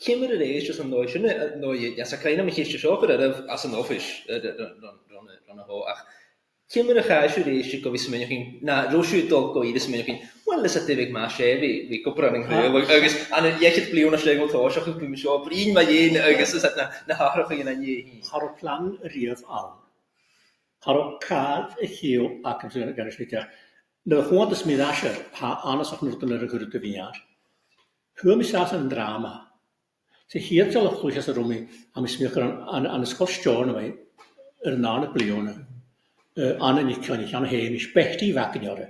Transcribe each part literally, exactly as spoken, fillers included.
Ciamar a-rèist às an dòigh sin, eh, no, eh, 's e, cuimhne agam a' cheist seo a chur oirbh às an oifis, eh, ron, ron, ron, ron a h-uile, ach ciamar a chaidh sibh a-rèist gu bhith smaoineachadh, no, an robh sibh a' dol gu ìre smaoineachadh, uill, is e taobh math 's e, bhith, bhith ag obair ann an craoladh, agus ann an deichead bliadhna às dèidh a' tòiseachadh, bidh mi seo a' bruidhinn mu dheidhinn, agus is e na, na h-atharrachaidhean a nì. Cha robh plana riamh ann. Cha robh càil a chiall agamsa gun a sliteach. Nuair a chunnaic mi an t-aisear, tha e annasach na rudan air an cuireadh tu a mhìr. Fhuair mi sàs ann an dràma. 'S e a' chiad dealbh-chluich às an robh mi, tha mi a' smaoineachadh, ann, ann, ann an Sgoil Steòrnabhaigh air an dàrna bliadhna, eh, Anna NicCoinnich, Anna Sheumais, Betty Mhac an Earra.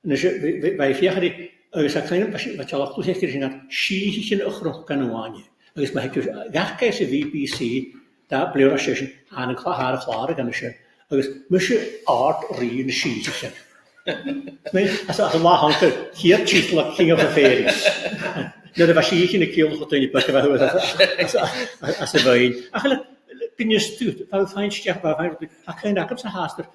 A-nis, bha, bha, bha i a' feuchainn ri, agus tha cuimhne agam, bha i, bha dealbh-chluich aice ris an t-ainm Sìthichean a' Chnuic an Uaine. Agus ma thèid thu dhachaigh sa B B C, dà bhliadhna às dèidh sin, tha an clà-, tha an clàr agam an sin. Agus mise àrd-rìgh nan sìthichean. Nì, às, às an latha an-diugh, a' chiad tiotal aig King of the Fairies. Nuair a bha sìthichean a' ciallachadh daoine beaga a bha shuas às, às, às, às a' bheinn. Ach le, le, bidh mi a' smaoineachadh, bha faighinn a-steach, bha faighinn, tha cuimhne agamsa fhathast air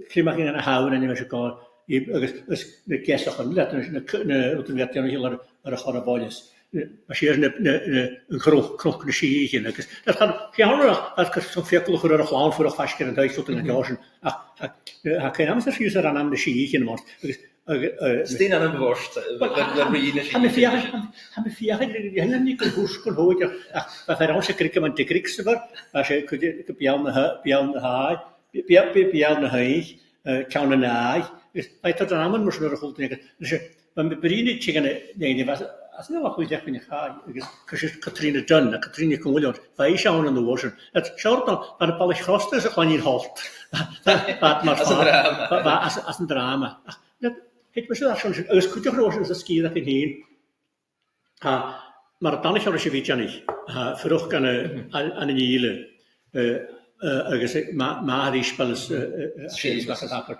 criomagh nan tabhannan a bha seo, agus, agus na geasachan, le, na, na, na rudan a bha iad a' dèanamh air, air a' chorra-bhoilteas. Mar sin na, na, na, an cnoc, cnoc nan sìthichean, agus, na, chan, feumaidh, agus gu, 's ann fiaclan a chur air a' chlann, fuireach faisg air an taigh, 's rudan an dèidh sin. Ach, ach, ach, tha cuimhne agamsa fiù 's air an ainm nan sìthichean a-mhàin, agus, agus, eh, 'S e an t-ainm a bh' ort, eh, le, le, le rìgh nan sìthichean. Tha mi a' feuchainn, tha, tha mi a' feuchainn, tha mi gu h-uasal gun tòiseachadh, ach, bha fear ann, 's e Griogaman de Griogsabhair, bha e, cuid, gu Beul na h-, Beul na h-Àigh, Be-, Be-, Be-, Beul na h-Oidhche, eh, Ceann an Àigh, agus bha iad a' dèanamh mar sin air a h-uile duine, agus, 's e, bha mi a' bruidhinn ri tè dhen, dhen, dhen, às, às an Eilean Loch Laoigh, Catrìona Dunn, no Catrìona Gunn, bha i ann an uair sin. Agus seo an uair, bha na balaich chrosta is a' chloinn a' tighinn. Bha, bha, mar às an dràma. Bha, bha, às, às an dràma. Ach, na, thèid mise air ais an sin, agus cuideachd an uair sin sa sgìre againn fhìn. Tha, mar a dh'aithnicheas sibh, bha i, tha, a' fuireach ann an, ann, ann an Ìle, eh, eh, agus, eh, ma-, màthair Iseabail is, eh, eh, eh, Seumas. Seumas MacAoidh Pheacair.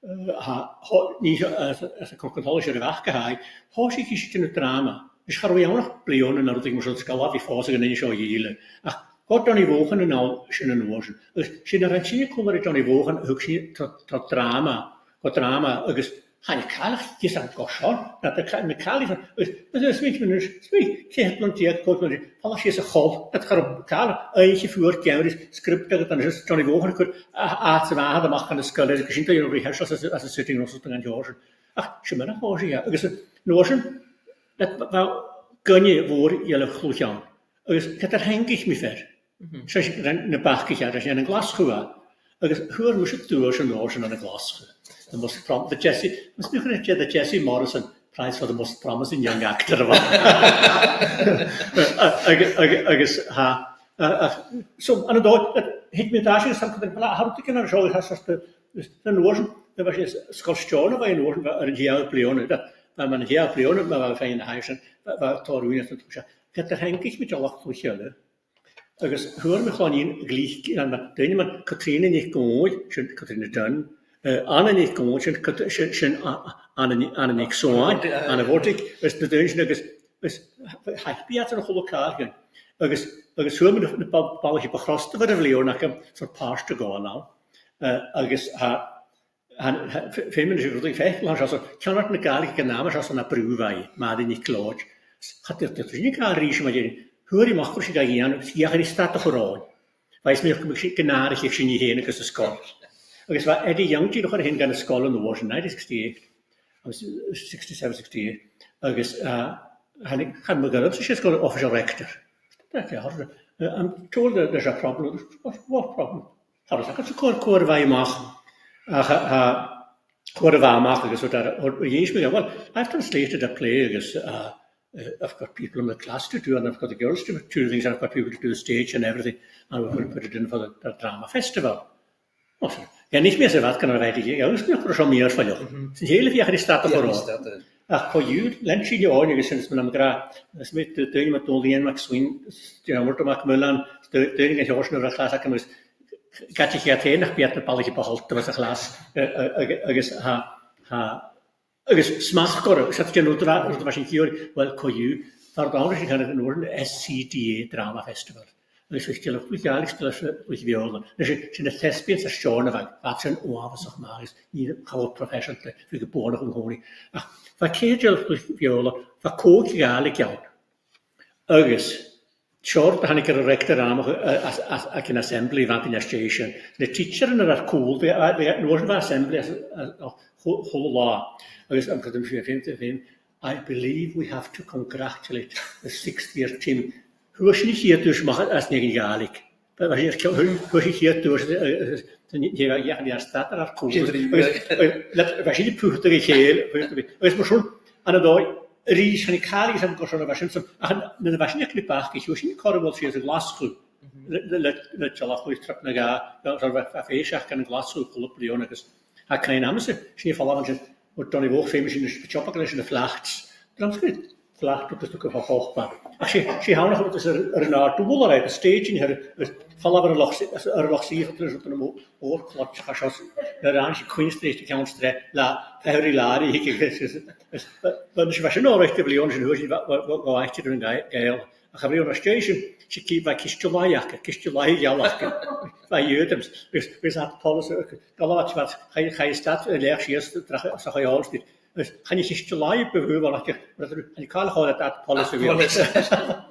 Eh, tha, tha, nì seo, eh, às, às a' chnoc an toiseach air a' Bhac a tha i, thòisich i a' dèanamh dràma. Is cha robh i ann ach bliadhna no rudeigin mar sin, 's cha robh i fhathast aig an aois seo a dh'Ìle. Ach, gu dè an fheadhainn a bha an sin an uair sin. Agus 's e nuair a rinn sinn còmhla ri Johnny Bhòchan a thug sinn tro, tro dràma, gu dràma, agus chan eil càil a dh'fhios agam gu seo, na, na, na càil a dh'fhios agam, agus, agus, is mi, is mi, is mi, ceithir bliadhna deug, còig bliadhna deug, falach sìos a' choll, na, cha robh càil, oidhche fuar geamhraidh, script agad, agus Johnny Bhòchan a' cur a, a, a, a-mach dhan an sgoil, agus sin dè a bha air a' sitting room, 's an uair sin. Ach, sin mar a thòisich e, agus, an uair sin, na, bha, bha gainne mhòr eile a' chluich ann. Agus ged a thachair mi fhìn, 's e sin na Bacaichean, 's e sin ann an Glaschu a bha. Agus fhuair mise duais an uair sin ann an Glaschu. The most prom-, the Jessie, mus do chuir iad The Jessie Morrison Prize for the most promising young actor a bha. Ag-, ag-, agus, tha, a, a, so, ann an dòigh, a, thèid mi air ais agus tha, a, tha rudeigin an seo, tha, tha, tha, an uair sin, bha sinn sa Sgoil Steòrnabhaigh an uair sin, bha, air an t-siathamh bliadhna, bha, bha mi air an t-siathamh bliadhna, bha, bha feadhainn na h-aois sin, bha, bha tòrr dhaoine a' tuigsinn. Ged a thachair mi, dealbh-chluich eile. Agus fhuair mi a' chlann-nighean glic, na, na, daoine mar Catrìona NicDhòmhnaill, sin Catrìona Dunn, eh, Anna NicDhòmhnaill, sin Cat-, sin, sin A-, A-, Anna Ni-, Anna NicSuain, Anna Bhortaig, Anna Bhortaig, is na daoine sin agus, is, tha, tha, bha iad ann a h-uile càil againn. Agus, agus fhuair mi na, na ba-, balaich a bu chrosta bho bhliadhna agam, sort pàirt a ghabhail ann. Eh, agus tha, Chan, chan, feu-, feumaidh sibh rud a dh'fhaighinn, tha seo, so, ceannard na Gàidhlig aig an àm, tha seo, so, na Brù Bhàigh, Màiri NicLeòid. Cha do, do, do, sin a' gabhail ris a-mach, fhuair i a-mach gur e sin a dhèanamh, 's dh'fheuch i stad a chur oirnn. Bha i a' smaoineachadh gum biodh sin, gun atharraicheadh sinn i fhèin agus an sgoil. Agus bha Eddie Young dìreach air a thighinn dhan an sgoil an uair sin, nineteen sixty-eight, agus sixty-seven, sixty-eight, agus, uh, thàinig, thàinig mi gu, 's e sin sgoil official rector. Tha, tha, uh, I'm told that there's a problem. What, what problem? Tha, tha, tha, cò, cò air a bha i a-mach. Ach, tha, tha, cò air a bha i a-mach agus rud eile, oh, dh'inns mi, well, I've translated a play agus, uh, uh, I've got people in the class to do, and I've got the girls to do things, and I've got people to do the stage and everything, and we're gonna put it in for the, the drama festival. Oh, so, dh'inns mi às a' bhad gun robh Eddie, agus mi a' cur seo mìorbhaileach. Mhm. 'S an t-seall a bhith a' feuchainn ri stad a chur oirnn. Stad, eh. Ach co-dhiù, lean sinn oirnn agus sin, is mi nam gràdh, is mi d-, daoine mar Dòmhnall Iain MacSuain, you know, Murdo MacMillan, d-, daoine dhen t-seòrsa sin a bh' air a' chlas agam agus ged a chì iad fhèin nach b' iad na balaich a bu thoilichte a bh' anns a' chlas, eh, eh, ag-, agus tha, tha, agus smachd orra, agus iad a' dèanamh rud a bha, rud a bha sinn ag iarraidh, well, co-dhiù, far an robh sinn, chanadh iad an uair sin S C D A Drama Festival. Agus bha dealbh-chluich Ghàidhlig, dealbh-chluich Bheurla. Nis, sin, sin na Thespians à Steòrnabhagh, bha sin uabhasach math, agus nì, cha robh professional, bha iad gu buannachd an-còmhnaidh. Ach bha ceithir dealbh-chluich Bheurla, bha còig Ghàidhlig ann. Agus seòrsa, thàinig air an rector ann, a, a, a, aig an assembly, bha iad an station. Na teachers air ar cùl, bha, bha, bha, an uair sin bha assembly às, a, a, a, a h-uile latha. Agus am, creidim fhìn, fhìn, fhìn, I believe we have to congratulate the sixth year team. Fhuair sinn a' chiad duais a-mach às an fheadhainn Ghàidhlig. Bha, bha sinn air ceann, fhuair sinn a' chiad duais, eh, eh, eh, an, an, an, an, an stad air ar cùl. Agus, agus, le, bha sinn a' putadh a chèile, agus mar sin, ann an dòigh, a-rithist, chan eil càil a dh'fhios agam carson a bha sin, so, ach nuair a bha sinn aig na Bacadh, fhuair sinn cothrom a dhol sìos a Ghlaschu, le, le, le, le dealachadh trip no dhà, so, so, bha, bha fèis aca ann an Glaschu a h-uile bliadhna agus tha cuimhne agamsa, sinn a' falbh an sin, bha Donnie Mhòr feumaidh sinn a' siopadh leis na flats. Dramscaid flat agus tug a' chopa. Ach 's e, 's e thàinig e air, air an àrd-ùrlar, right, an staging air, air falbh air an Loch, air an Loch Sìtheach, air an mò-, mòr-chloich a chaidh seo, nuair a ràinig sinn Queen Street, a' cheann sreath, le, fear ri làraidh, is, is, is, is, bha, bha, bha sin alright, a' bhliadhna sin, fhuair sinn, bha, bha, bha, bha àite air an Gàidh-, Ghàidheal. Ach a' bhliadhna às dèidh sin, 's e ci-, bha ciste laighe aca, ciste laighe geal aca. Bha iad, agus, agus, agus iad poileas, Gabhail àite, chaidh, chaidh stad a leaghadh sìos, trach, sa chaidh Hall Street. Agus chan e ciste laighe bu mhotha a bh' ann ach, chan e càil a chòrd ri iad poileas a bh' ann. Poileas.